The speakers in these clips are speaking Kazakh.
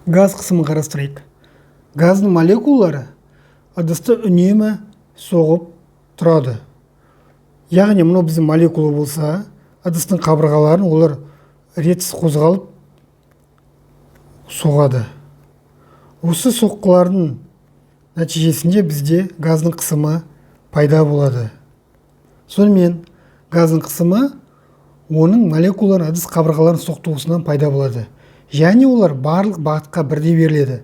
Газ қысымын қарастырайық. Газдың молекулалары ыдысты үнемі соғып тұрады. Яғни мынау біздің молекула болса, ыдыстың қабырғаларын олар ретсіз қозғалып соғады. Осы соққылардың нәтижесінде бізде газдың қысымы пайда болады. Сонымен, газдың қысымы оның молекулалар ыдыс қабырғаларының соқтығысуынан пайда болады және олар барлық бағытқа бірдей беріледі.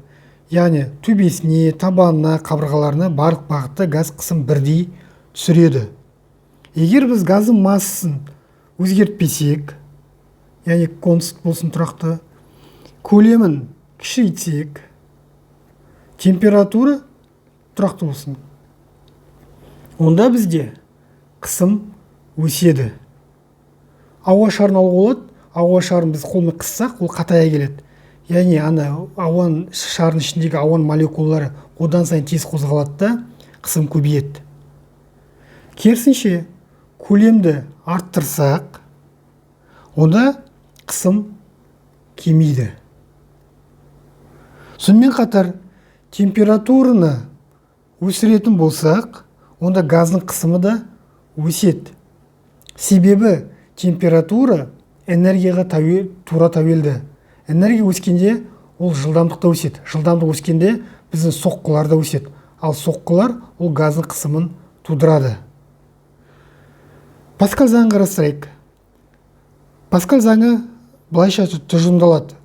Яғни төбесіне, табанына, қабырғаларына, барлық бағытта газ қысым бірдей түсіреді. Егер біз газдың массасын өзгертпесек, яғни конст болсын, тұрақты, көлемін кішірейтсек, температура тұрақты болсын, онда бізде қысым өседі. Ауа шарын алуға болады. Ауа шарын біз қолмен қыссақ, ол қатая келеді. Яғни ана ауаның, шардың ішіндегі ауаның молекулалары одан сайын тез қозғалады да, қысым көбейеді. Керісінше, көлемді арттырсақ, онда қысым кемиді. Сонымен қатар температураны өсіретін болсақ, онда газдың қысымы да өседі. Себебі температура энергияға тура тәуелді. Энергия өскенде, ол жылдамдық та өседі. Жылдамдық өскенде, біздің соққылар да өседі. Ал соққылар ол газдың қысымын тудырады. Паскаль заңын қарастырайық. Паскаль заңы былайша тұжырымдалады: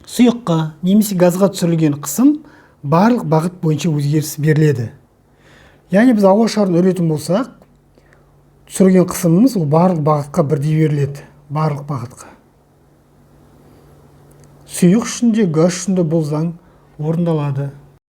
сұйыққа немесе газға түсірілген қысым барлық бағыт бойынша өзгеріссіз беріледі. Яғни біз ауа шарын үретін болсақ, түсірген қысымымыз ол барлық бағытқа бірдей беріледі, барлық бағытқа. Сұйық үшін де, газ үшін де бұл заң орындалады.